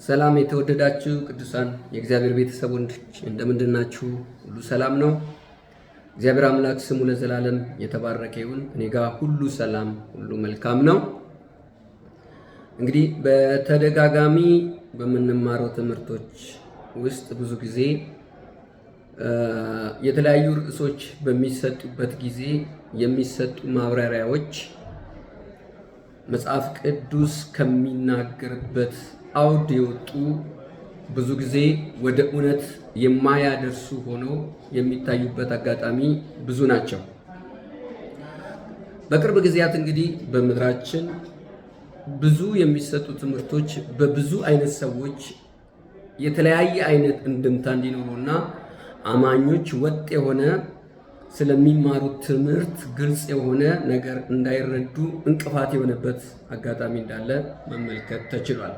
ሰላም የተወደዳችሁ ቅዱሳን የእግዚአብሔር ቤተሰቦች እንደምንድናችሁ? ሁሉ ሰላም ነው። እግዚአብሔር አምላክ ስሙ ለዘላለም የተባረከ ይሁን። እኔ ጋር ሁሉ ሰላም፣ ሁሉ መልካም ነው። እንግዲህ በተደጋጋሚ በምንማረው ትምህርቶች ውስጥ ብዙ ጊዜ የተለያዩ ርዕሶች በሚሰጡበት ጊዜ የሚሰጡ ማብራሪያዎች መጽሐፍ ቅዱስ ከሚናገርበት አውድ የወጡ፣ ብዙ ጊዜ ወደ እውነት የማያደርሱ ሆነው የሚታዩበት አጋጣሚ ብዙ ናቸው። በቅርብ ጊዜያት እንግዲህ በምድራችን ብዙ የሚሰጡ ትምህርቶች በብዙ አይነት ሰዎች የተለያየ አይነት እንድምታ እንዲኖሩና አማኞች ወጥ የሆነ ስለሚማሩት ትምህርት ግልጽ የሆነ ነገር እንዳይረዱ እንቅፋት የሆነበት አጋጣሚ እንዳለ መመልከት ተችሏል።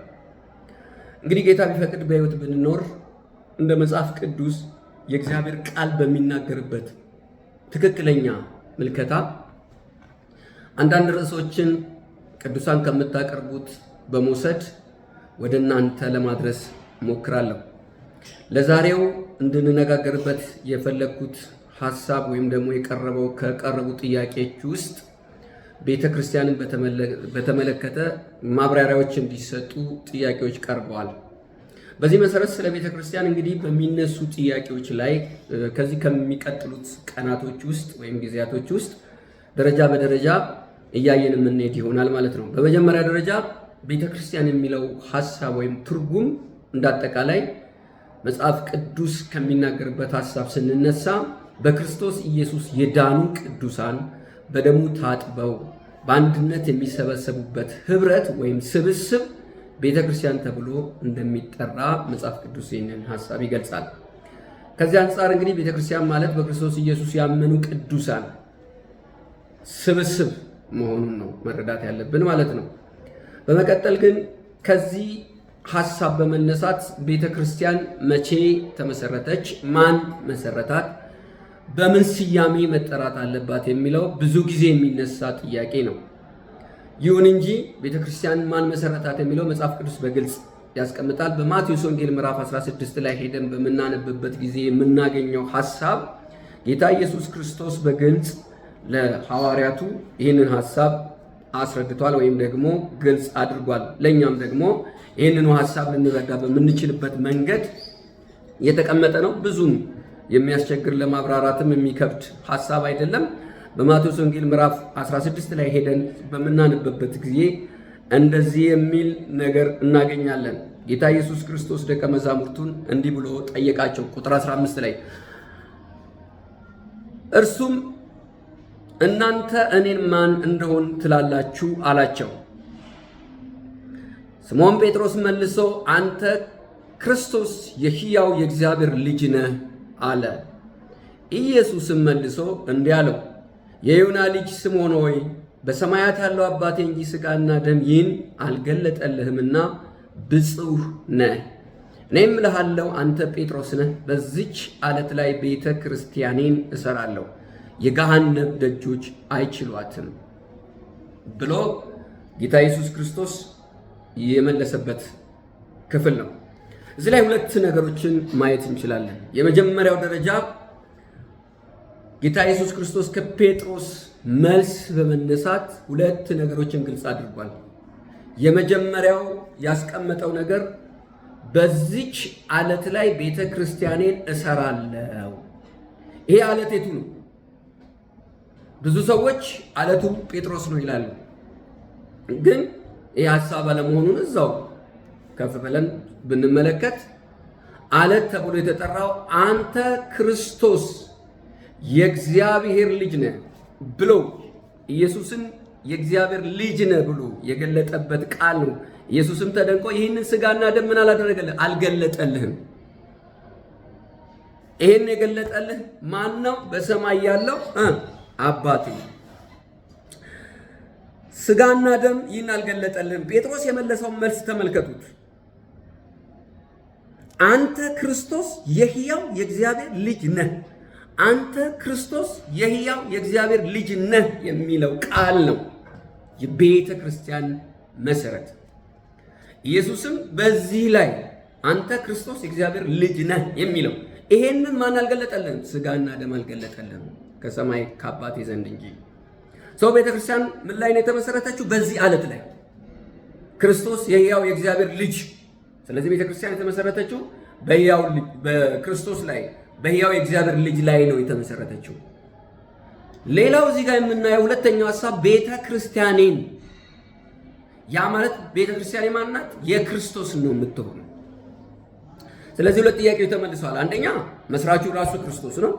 እንግዲህ ጌታ ቢፈቅድ በሕይወት ብንኖር እንደ መጽሐፍ ቅዱስ የእግዚአብሔር ቃል በሚናገርበት ትክክለኛ ምልከታ አንዳንድ ርዕሶችን ቅዱሳን ከምታቀርቡት በመውሰድ ወደ እናንተ ለማድረስ ሞክራለሁ። ለዛሬው እንድንነጋገርበት የፈለግኩት ሀሳብ ወይም ደግሞ የቀረበው ከቀረቡ ጥያቄዎች ውስጥ ቤተ ክርስቲያንን በተመለከተ ማብራሪያዎች እንዲሰጡ ጥያቄዎች ቀርበዋል። በዚህ መሰረት ስለ ቤተ ክርስቲያን እንግዲህ በሚነሱ ጥያቄዎች ላይ ከዚህ ከሚቀጥሉት ቀናቶች ውስጥ ወይም ጊዜያቶች ውስጥ ደረጃ በደረጃ እያየን የምንሄድ ይሆናል ማለት ነው። በመጀመሪያ ደረጃ ቤተ ክርስቲያን የሚለው ሀሳብ ወይም ትርጉም እንዳጠቃላይ መጽሐፍ ቅዱስ ከሚናገርበት ሀሳብ ስንነሳ በክርስቶስ ኢየሱስ የዳኑ ቅዱሳን በደሙ ታጥበው በአንድነት የሚሰበሰቡበት ህብረት ወይም ስብስብ ቤተ ክርስቲያን ተብሎ እንደሚጠራ መጽሐፍ ቅዱስ ይህንን ሀሳብ ይገልጻል። ከዚህ አንጻር እንግዲህ ቤተ ክርስቲያን ማለት በክርስቶስ ኢየሱስ ያመኑ ቅዱሳን ስብስብ መሆኑን ነው መረዳት ያለብን ማለት ነው። በመቀጠል ግን ከዚህ ሀሳብ በመነሳት ቤተ ክርስቲያን መቼ ተመሰረተች? ማን መሰረታት? በምን ስያሜ መጠራት አለባት? የሚለው ብዙ ጊዜ የሚነሳ ጥያቄ ነው። ይሁን እንጂ ቤተ ክርስቲያን ማን መሰረታት የሚለው መጽሐፍ ቅዱስ በግልጽ ያስቀምጣል። በማቴዎስ ወንጌል ምዕራፍ 16 ላይ ሄደን በምናነብበት ጊዜ የምናገኘው ሀሳብ ጌታ ኢየሱስ ክርስቶስ በግልጽ ለሐዋርያቱ ይህንን ሀሳብ አስረድቷል ወይም ደግሞ ግልጽ አድርጓል። ለእኛም ደግሞ ይህንኑ ሀሳብ ልንረዳ በምንችልበት መንገድ የተቀመጠ ነው። ብዙም የሚያስቸግር ለማብራራትም የሚከብድ ሀሳብ አይደለም። በማቴዎስ ወንጌል ምዕራፍ 16 ላይ ሄደን በምናነብበት ጊዜ እንደዚህ የሚል ነገር እናገኛለን። ጌታ ኢየሱስ ክርስቶስ ደቀ መዛሙርቱን እንዲህ ብሎ ጠየቃቸው። ቁጥር 15 ላይ እርሱም እናንተ እኔን ማን እንደሆን ትላላችሁ አላቸው። ስምዖን ጴጥሮስ መልሶ አንተ ክርስቶስ የሕያው የእግዚአብሔር ልጅ ነህ አለ። ኢየሱስም መልሶ እንዲህ አለው፣ የዮና ልጅ ስምዖን ሆይ፣ በሰማያት ያለው አባቴ እንጂ ሥጋና ደም ይህን አልገለጠልህምና ብፁህ ነህ። እኔም እልሃለሁ አንተ ጴጥሮስ ነህ፣ በዚች ዓለት ላይ ቤተ ክርስቲያኔን እሰራለሁ፣ የገሃነም ደጆች አይችሏትም ብሎ ጌታ ኢየሱስ ክርስቶስ የመለሰበት ክፍል ነው። እዚህ ላይ ሁለት ነገሮችን ማየት እንችላለን። የመጀመሪያው ደረጃ ጌታ ኢየሱስ ክርስቶስ ከጴጥሮስ መልስ በመነሳት ሁለት ነገሮችን ግልጽ አድርጓል። የመጀመሪያው ያስቀመጠው ነገር በዚች ዓለት ላይ ቤተ ክርስቲያኔን እሰራለሁ። ይሄ ዓለት የቱ ነው? ብዙ ሰዎች ዓለቱ ጴጥሮስ ነው ይላሉ። ግን ይህ ሀሳብ አለመሆኑን እዛው ከፍ ብለን ብንመለከት ዓለት ተብሎ የተጠራው አንተ ክርስቶስ የእግዚአብሔር ልጅ ነህ ብሎ ኢየሱስን የእግዚአብሔር ልጅ ነህ ብሎ የገለጠበት ቃል ነው። ኢየሱስም ተደንቆ ይህንን ስጋና ደም ምን አላደረገልህ? አልገለጠልህም። ይህን የገለጠልህ ማን ነው? በሰማይ ያለው አባቴ። ስጋና ደም ይህን አልገለጠልህም። ጴጥሮስ የመለሰውን መልስ ተመልከቱት። አንተ ክርስቶስ የሕያው የእግዚአብሔር ልጅ ነህ። አንተ ክርስቶስ የሕያው የእግዚአብሔር ልጅ ነህ የሚለው ቃል ነው የቤተ ክርስቲያን መሰረት። ኢየሱስም በዚህ ላይ አንተ ክርስቶስ የእግዚአብሔር ልጅ ነህ የሚለው ይሄንን ማን አልገለጠልንም? ስጋና ደም አልገለጠልንም ከሰማይ ከአባቴ ዘንድ እንጂ። So ቤተክርስቲያን ምን ላይ ነው የተመሰረተችው? በዚህ አለት ላይ፣ ክርስቶስ የሕያው የእግዚአብሔር ልጅ። ስለዚህ ቤተክርስቲያን የተመሰረተችው በሕያው በክርስቶስ ላይ፣ በሕያው የእግዚአብሔር ልጅ ላይ ነው የተመሰረተችው። ሌላው እዚህ ጋር የምናየው ሁለተኛው ሐሳብ ቤተ ክርስቲያኔን፣ ያ ማለት ቤተ ክርስቲያን የማን ናት? የክርስቶስ ነው የምትሆነው። ስለዚህ ሁለት ጥያቄዎች ተመልሰዋል። አንደኛ መስራቹ ራሱ ክርስቶስ ነው።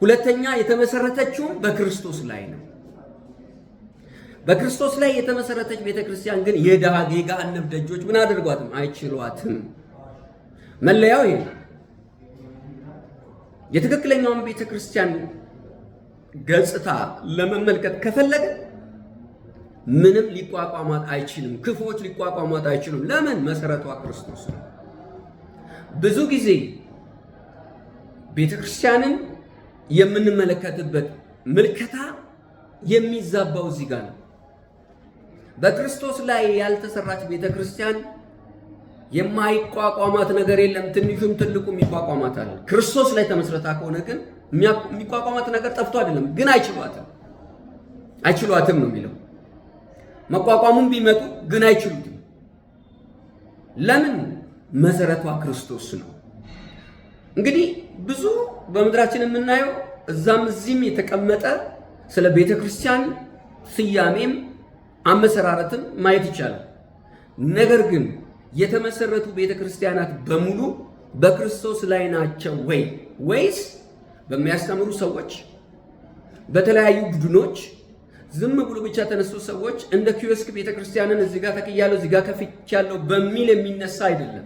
ሁለተኛ የተመሰረተችው በክርስቶስ ላይ ነው። በክርስቶስ ላይ የተመሰረተች ቤተ ክርስቲያን ግን የገሃነም ደጆች ምን አድርጓትም? አይችሏትም። መለያው ይሄ ነው። የትክክለኛውን ቤተ ክርስቲያን ገጽታ ለመመልከት ከፈለገ ምንም ሊቋቋማት አይችልም። ክፉዎች ሊቋቋሟት አይችሉም። ለምን? መሰረቷ ክርስቶስ ነው። ብዙ ጊዜ ቤተ ክርስቲያንን የምንመለከትበት ምልከታ የሚዛባው እዚህ ጋር ነው። በክርስቶስ ላይ ያልተሰራች ቤተ ክርስቲያን የማይቋቋማት ነገር የለም። ትንሹም ትልቁም ይቋቋማታል። ክርስቶስ ላይ ተመስረታ ከሆነ ግን የሚቋቋማት ነገር ጠፍቶ አይደለም፣ ግን አይችሏትም። አይችሏትም ነው የሚለው። መቋቋሙም ቢመጡ ግን አይችሉትም። ለምን? መሰረቷ ክርስቶስ ነው። እንግዲህ ብዙ በምድራችን የምናየው እዛም እዚህም የተቀመጠ ስለ ቤተ ክርስቲያን ስያሜም አመሰራረትም ማየት ይቻላል። ነገር ግን የተመሰረቱ ቤተ ክርስቲያናት በሙሉ በክርስቶስ ላይ ናቸው ወይ ወይስ በሚያስተምሩ ሰዎች፣ በተለያዩ ቡድኖች፣ ዝም ብሎ ብቻ ተነስቶ ሰዎች እንደ ኪዮስክ ቤተ ክርስቲያንን እዚህ ጋር ተክያለሁ፣ እዚህ ጋር ከፍቻለሁ በሚል የሚነሳ አይደለም።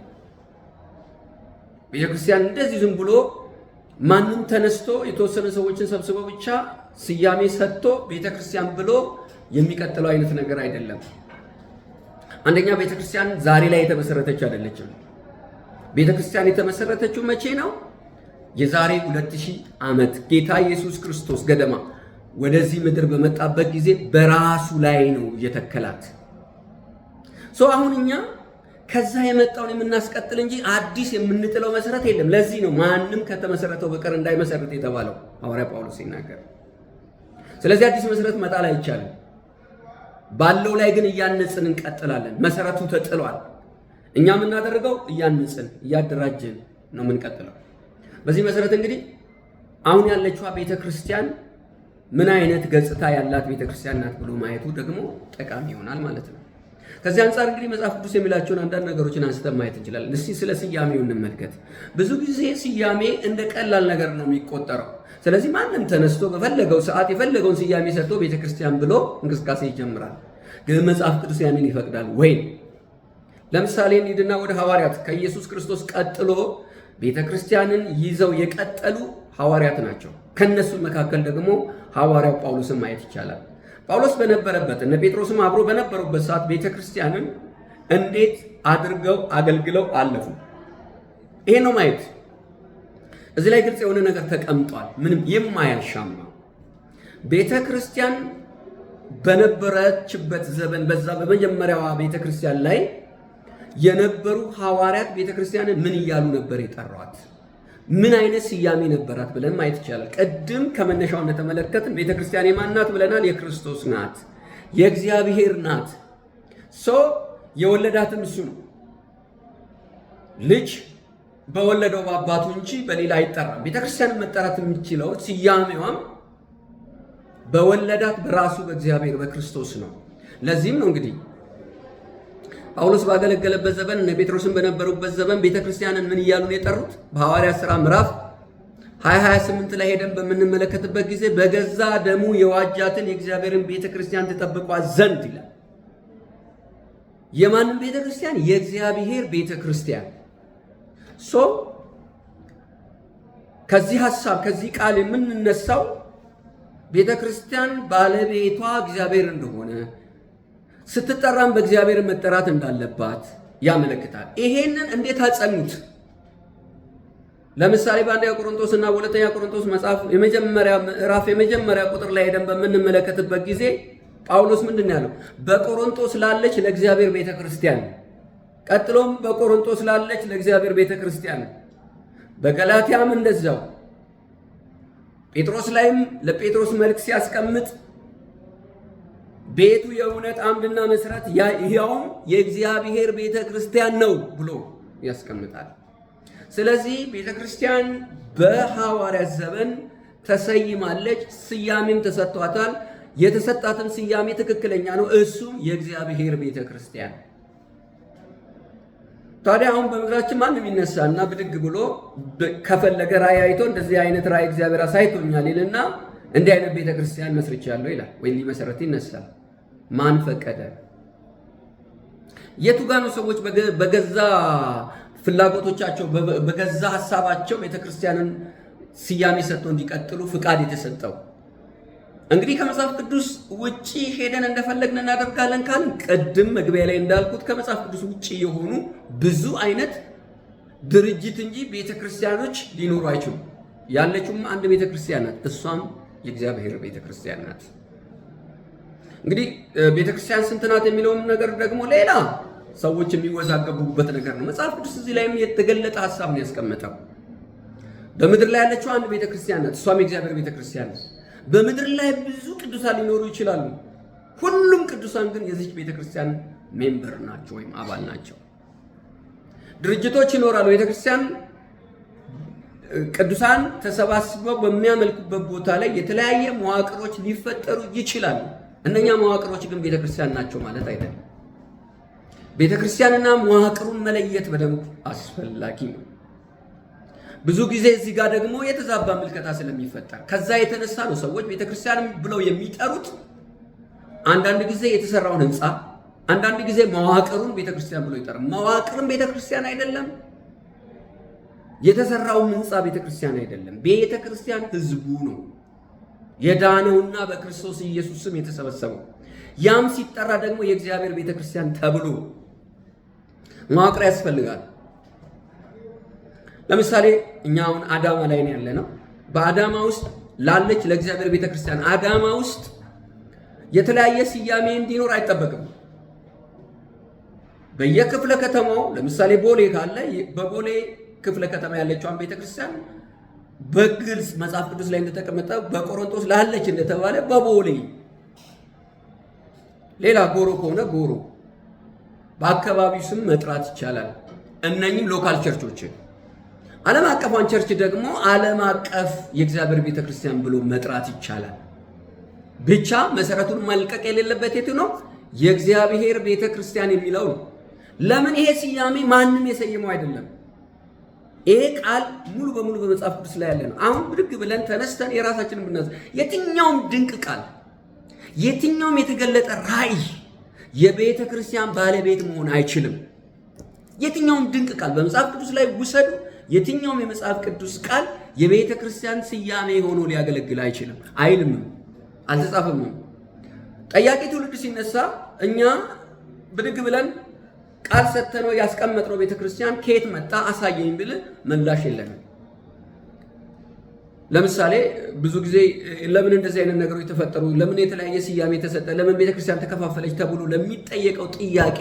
ቤተ ክርስቲያን እንደዚህ ዝም ብሎ ማንም ተነስቶ የተወሰነ ሰዎችን ሰብስበው ብቻ ስያሜ ሰጥቶ ቤተ ክርስቲያን ብሎ የሚቀጥለው አይነት ነገር አይደለም። አንደኛ ቤተ ክርስቲያን ዛሬ ላይ የተመሰረተች አይደለችም። ቤተ ክርስቲያን የተመሰረተችው መቼ ነው? የዛሬ 2000 ዓመት ጌታ ኢየሱስ ክርስቶስ ገደማ ወደዚህ ምድር በመጣበት ጊዜ በራሱ ላይ ነው የተከላት። So አሁን እኛ ከዛ የመጣውን የምናስቀጥል እንጂ አዲስ የምንጥለው መሰረት የለም። ለዚህ ነው ማንም ከተመሰረተው በቀር እንዳይመሰርት የተባለው ሐዋርያ ጳውሎስ ሲናገር። ስለዚህ አዲስ መሰረት መጣል አይቻልም። ባለው ላይ ግን እያነጽን እንቀጥላለን። መሰረቱ ተጥሏል። እኛ የምናደርገው እያነጽን እያደራጀን ነው የምንቀጥለው። በዚህ መሰረት እንግዲህ አሁን ያለችዋ ቤተ ክርስቲያን ምን አይነት ገጽታ ያላት ቤተ ክርስቲያን ናት ብሎ ማየቱ ደግሞ ጠቃሚ ይሆናል ማለት ነው። ከዚህ አንጻር እንግዲህ መጽሐፍ ቅዱስ የሚላቸውን አንዳንድ ነገሮችን አንስተን ማየት እንችላለን። እስቲ ስለ ስያሜው እንመልከት። ብዙ ጊዜ ስያሜ እንደ ቀላል ነገር ነው የሚቆጠረው። ስለዚህ ማንም ተነስቶ በፈለገው ሰዓት የፈለገውን ስያሜ ሰጥቶ ቤተክርስቲያን ብሎ እንቅስቃሴ ይጀምራል። ግን መጽሐፍ ቅዱስ ያንን ይፈቅዳል ወይ? ለምሳሌ እንሂድና ወደ ሐዋርያት፣ ከኢየሱስ ክርስቶስ ቀጥሎ ቤተክርስቲያንን ይዘው የቀጠሉ ሐዋርያት ናቸው። ከነሱ መካከል ደግሞ ሐዋርያው ጳውሎስን ማየት ይቻላል። ጳውሎስ በነበረበት፣ እነ ጴጥሮስም አብሮ በነበሩበት ሰዓት ቤተክርስቲያንን እንዴት አድርገው አገልግለው አለፉ? ይሄ ነው ማየት። እዚህ ላይ ግልጽ የሆነ ነገር ተቀምጧል። ምንም የማያሻማ ቤተ ክርስቲያን በነበረችበት ዘመን በዛ በመጀመሪያዋ ቤተ ክርስቲያን ላይ የነበሩ ሐዋርያት ቤተ ክርስቲያንን ምን እያሉ ነበር የጠሯት? ምን አይነት ስያሜ ነበራት ብለን ማየት ይቻላል። ቅድም ከመነሻው እንደተመለከትን ቤተ ክርስቲያን የማን ናት ብለናል? የክርስቶስ ናት፣ የእግዚአብሔር ናት። So የወለዳትም እሱ ነው። ልጅ በወለደው በአባቱ እንጂ በሌላ አይጠራም። ቤተክርስቲያን መጠራት የምትችለው ስያሜዋም በወለዳት በራሱ በእግዚአብሔር በክርስቶስ ነው። ለዚህም ነው እንግዲህ ጳውሎስ ባገለገለበት ዘመን፣ እነ ጴጥሮስን በነበሩበት ዘመን ቤተክርስቲያንን ምን እያሉ ነው የጠሩት? በሐዋርያት ሥራ ምዕራፍ 20 28 ላይ ሄደን በምንመለከትበት ጊዜ በገዛ ደሙ የዋጃትን የእግዚአብሔርን ቤተክርስቲያን ትጠብቋት ዘንድ ይላል። የማንን ቤተክርስቲያን? የእግዚአብሔር ቤተክርስቲያን። So ከዚህ ሐሳብ፣ ከዚህ ቃል የምንነሳው ቤተ ክርስቲያን ባለቤቷ እግዚአብሔር እንደሆነ፣ ስትጠራም በእግዚአብሔር መጠራት እንዳለባት ያመለክታል። ይሄንን እንዴት አጸኑት? ለምሳሌ በአንደኛ ቆሮንቶስ እና በሁለተኛ ቆሮንቶስ መጽሐፍ የመጀመሪያ ምዕራፍ የመጀመሪያ ቁጥር ላይ ሄደን በምንመለከትበት ጊዜ ጳውሎስ ምንድን ነው ያለው? በቆሮንቶስ ላለች ለእግዚአብሔር ቤተ ክርስቲያን። ቀጥሎም በቆሮንቶስ ላለች ለእግዚአብሔር ቤተ ክርስቲያን፣ በገላትያም እንደዛው፣ ጴጥሮስ ላይም ለጴጥሮስ መልእክት ሲያስቀምጥ ቤቱ የእውነት አምድና መሰረት ያውም የእግዚአብሔር ቤተ ክርስቲያን ነው ብሎ ያስቀምጣል። ስለዚህ ቤተ ክርስቲያን በሐዋርያት ዘመን ተሰይማለች፣ ስያሜም ተሰጥቷታል። የተሰጣትም ስያሜ ትክክለኛ ነው፣ እሱም የእግዚአብሔር ቤተ ክርስቲያን። ታዲያ አሁን በምድራችን ማንም ይነሳና ብድግ ብሎ ከፈለገ ራእይ አይቶ እንደዚህ አይነት ራእይ እግዚአብሔር አሳይቶኛል ይልና እንዲህ አይነት ቤተ ክርስቲያን መስርቻለሁ ይላል፣ ወይ ሊመሰረት ይነሳል። ማን ፈቀደ? የቱ ጋ ነው ሰዎች በገዛ ፍላጎቶቻቸው በገዛ ሀሳባቸው ቤተክርስቲያንን ስያሜ ሰጥተው እንዲቀጥሉ ፍቃድ የተሰጠው? እንግዲህ ከመጽሐፍ ቅዱስ ውጪ ሄደን እንደፈለግን እናደርጋለን ካልን፣ ቅድም መግቢያ ላይ እንዳልኩት ከመጽሐፍ ቅዱስ ውጪ የሆኑ ብዙ አይነት ድርጅት እንጂ ቤተክርስቲያኖች ሊኖሩ አይችሉም። ያለችውም አንድ ቤተክርስቲያን ናት፣ እሷም የእግዚአብሔር ቤተክርስቲያን ናት። እንግዲህ ቤተክርስቲያን ስንት ናት የሚለውም ነገር ደግሞ ሌላ ሰዎች የሚወዛገቡበት ነገር ነው። መጽሐፍ ቅዱስ እዚህ ላይም የተገለጠ ሀሳብ ነው ያስቀመጠው። በምድር ላይ ያለችው አንድ ቤተክርስቲያን ናት፣ እሷም የእግዚአብሔር ቤተክርስቲያን ናት። በምድር ላይ ብዙ ቅዱሳን ሊኖሩ ይችላሉ። ሁሉም ቅዱሳን ግን የዚች ቤተክርስቲያን member ናቸው ወይም አባል ናቸው። ድርጅቶች ይኖራሉ። ቤተክርስቲያን ቅዱሳን ተሰባስበው በሚያመልኩበት ቦታ ላይ የተለያየ መዋቅሮች ሊፈጠሩ ይችላሉ። እነኛ መዋቅሮች ግን ቤተክርስቲያን ናቸው ማለት አይደለም። ቤተክርስቲያንና መዋቅሩን መለየት በደንብ አስፈላጊ ነው። ብዙ ጊዜ እዚህ ጋር ደግሞ የተዛባ ምልከታ ስለሚፈጠር ከዛ የተነሳ ነው ሰዎች ቤተክርስቲያን ብለው የሚጠሩት አንዳንድ ጊዜ የተሰራውን ሕንፃ፣ አንዳንድ ጊዜ መዋቅሩን ቤተክርስቲያን ብለው ይጠራል። መዋቅርም ቤተክርስቲያን አይደለም፣ የተሰራውም ሕንፃ ቤተክርስቲያን አይደለም። ቤተክርስቲያን ሕዝቡ ነው የዳነውና በክርስቶስ ኢየሱስ ስም የተሰበሰበው። ያም ሲጠራ ደግሞ የእግዚአብሔር ቤተክርስቲያን ተብሎ መዋቅር ያስፈልጋል። ለምሳሌ እኛ አሁን አዳማ ላይ ነው ያለነው። በአዳማ ውስጥ ላለች ለእግዚአብሔር ቤተክርስቲያን አዳማ ውስጥ የተለያየ ስያሜ እንዲኖር አይጠበቅም። በየክፍለ ከተማው ለምሳሌ ቦሌ ካለ በቦሌ ክፍለ ከተማ ያለችዋን ቤተክርስቲያን በግልጽ መጽሐፍ ቅዱስ ላይ እንደተቀመጠ በቆሮንቶስ ላለች እንደተባለ በቦሌ፣ ሌላ ጎሮ ከሆነ ጎሮ፣ በአካባቢው ስም መጥራት ይቻላል። እነኝም local church ኦችን፣ ዓለም አቀፏን church ደግሞ ዓለም አቀፍ የእግዚአብሔር ቤተክርስቲያን ብሎ መጥራት ይቻላል። ብቻ መሰረቱን መልቀቅ የሌለበት የቱ ነው? የእግዚአብሔር ቤተክርስቲያን የሚለው ነው። ለምን? ይሄ ስያሜ ማንም የሰየመው አይደለም። ይሄ ቃል ሙሉ በሙሉ በመጽሐፍ ቅዱስ ላይ ያለ ነው። አሁን ብድግ ብለን ተነስተን የራሳችንን ብናዝ የትኛውም ድንቅ ቃል፣ የትኛውም የተገለጠ ራእይ የቤተ ክርስቲያን ባለቤት መሆን አይችልም። የትኛውም ድንቅ ቃል በመጽሐፍ ቅዱስ ላይ ውሰዱ። የትኛውም የመጽሐፍ ቅዱስ ቃል የቤተ ክርስቲያን ስያሜ ሆኖ ሊያገለግል አይችልም። አይልምም፣ አልተጻፈምም። ጠያቂ ትውልድ ሲነሳ እኛ ብድግ ብለን ቃል ሰጥተነው ያስቀመጥነው ቤተ ክርስቲያን ከየት መጣ አሳየኝ ብል ምላሽ የለንም። ለምሳሌ ብዙ ጊዜ ለምን እንደዚህ አይነት ነገሮች ተፈጠሩ፣ ለምን የተለያየ ስያሜ ተሰጠ፣ ለምን ቤተክርስቲያን ተከፋፈለች ተብሎ ለሚጠየቀው ጥያቄ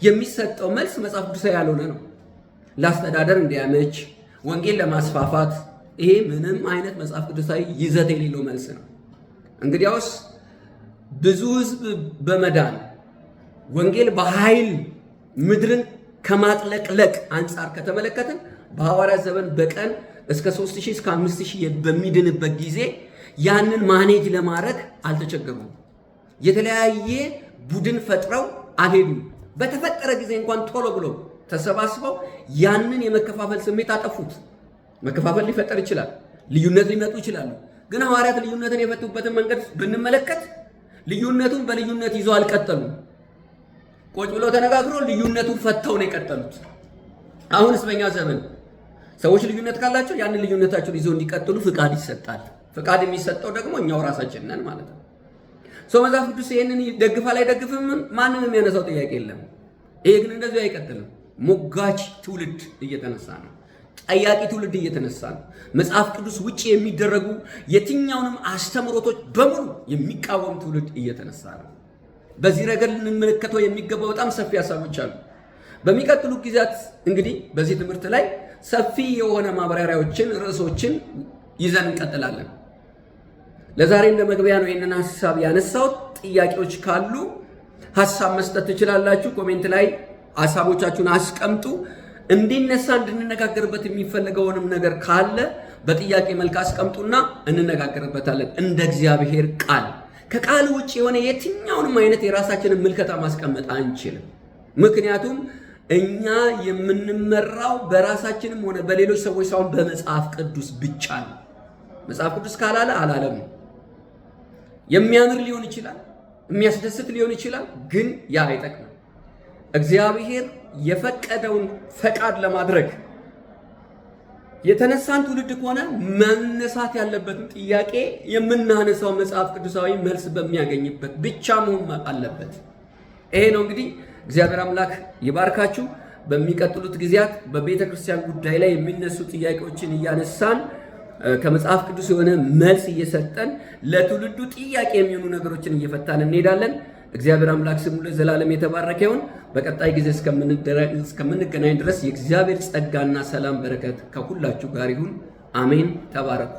የሚሰጠው መልስ መጽሐፍ ቅዱሳዊ ያልሆነ ነው። ለአስተዳደር እንዲያመች፣ ወንጌል ለማስፋፋት፣ ይሄ ምንም አይነት መጽሐፍ ቅዱሳዊ ይዘት የሌለው መልስ ነው። እንግዲያውስ ብዙ ሕዝብ በመዳን ወንጌል በኃይል ምድርን ከማጥለቅለቅ አንጻር ከተመለከትን በሐዋርያት ዘመን በቀን እስከ 3000 እስከ 5000 በሚድንበት ጊዜ ያንን manage ለማድረግ አልተቸገሩም። የተለያየ ቡድን ፈጥረው አልሄዱም። በተፈጠረ ጊዜ እንኳን ቶሎ ብሎ ተሰባስበው ያንን የመከፋፈል ስሜት አጠፉት። መከፋፈል ሊፈጠር ይችላል፣ ልዩነት ሊመጡ ይችላሉ። ግን ሐዋርያት ልዩነትን የፈቱበትን መንገድ ብንመለከት ልዩነቱን በልዩነት ይዘው አልቀጠሉም። ቁጭ ብለው ተነጋግሮ ልዩነቱን ፈተው ነው የቀጠሉት። አሁንስ በእኛ ዘመን ሰዎች ልዩነት ካላቸው ያንን ልዩነታቸውን ይዘው እንዲቀጥሉ ፍቃድ ይሰጣል። ፍቃድ የሚሰጠው ደግሞ እኛው ራሳችን ነን ማለት ነው። ሰው መጽሐፍ ቅዱስ ይህንን ይደግፋል አይደግፍም፣ ማንም የሚያነሳው ጥያቄ የለም። ይሄ ግን እንደዚሁ አይቀጥልም። ሞጋች ትውልድ እየተነሳ ነው። ጠያቂ ትውልድ እየተነሳ ነው። መጽሐፍ ቅዱስ ውጭ የሚደረጉ የትኛውንም አስተምህሮቶች በሙሉ የሚቃወም ትውልድ እየተነሳ ነው። በዚህ ረገድ ልንመለከተው የሚገባው በጣም ሰፊ ሀሳቦች አሉ። በሚቀጥሉ ጊዜያት እንግዲህ በዚህ ትምህርት ላይ ሰፊ የሆነ ማብራሪያዎችን፣ ርዕሶችን ይዘን እንቀጥላለን። ለዛሬ እንደ መግቢያ ነው ይህንን ሀሳብ ያነሳሁት። ጥያቄዎች ካሉ ሀሳብ መስጠት ትችላላችሁ። Comment ላይ ሀሳቦቻችሁን አስቀምጡ። እንዲነሳ እንድንነጋገርበት የሚፈለገውንም ነገር ካለ በጥያቄ መልክ አስቀምጡና እንነጋገርበታለን። እንደ እግዚአብሔር ቃል ከቃል ውጭ የሆነ የትኛውንም አይነት የራሳችንን ምልከታ ማስቀመጥ አንችልም። ምክንያቱም እኛ የምንመራው በራሳችንም ሆነ በሌሎች ሰዎች ሳይሆን በመጽሐፍ ቅዱስ ብቻ ነው። መጽሐፍ ቅዱስ ካላለ አላለም ነው። የሚያምር ሊሆን ይችላል፣ የሚያስደስት ሊሆን ይችላል፣ ግን ያ አይጠቅምም። እግዚአብሔር የፈቀደውን ፈቃድ ለማድረግ የተነሳን ትውልድ ከሆነ መነሳት ያለበትን ጥያቄ የምናነሳው መጽሐፍ ቅዱሳዊ መልስ በሚያገኝበት ብቻ መሆን አለበት። ይሄ ነው እንግዲህ። እግዚአብሔር አምላክ ይባርካችሁ። በሚቀጥሉት ጊዜያት በቤተ ክርስቲያን ጉዳይ ላይ የሚነሱ ጥያቄዎችን እያነሳን ከመጽሐፍ ቅዱስ የሆነ መልስ እየሰጠን ለትውልዱ ጥያቄ የሚሆኑ ነገሮችን እየፈታን እንሄዳለን። እግዚአብሔር አምላክ ስሙ ለዘላለም የተባረከ ይሁን። በቀጣይ ጊዜ እስከምንገናኝ ድረስ የእግዚአብሔር ጸጋና ሰላም በረከት ከሁላችሁ ጋር ይሁን። አሜን። ተባረኩ።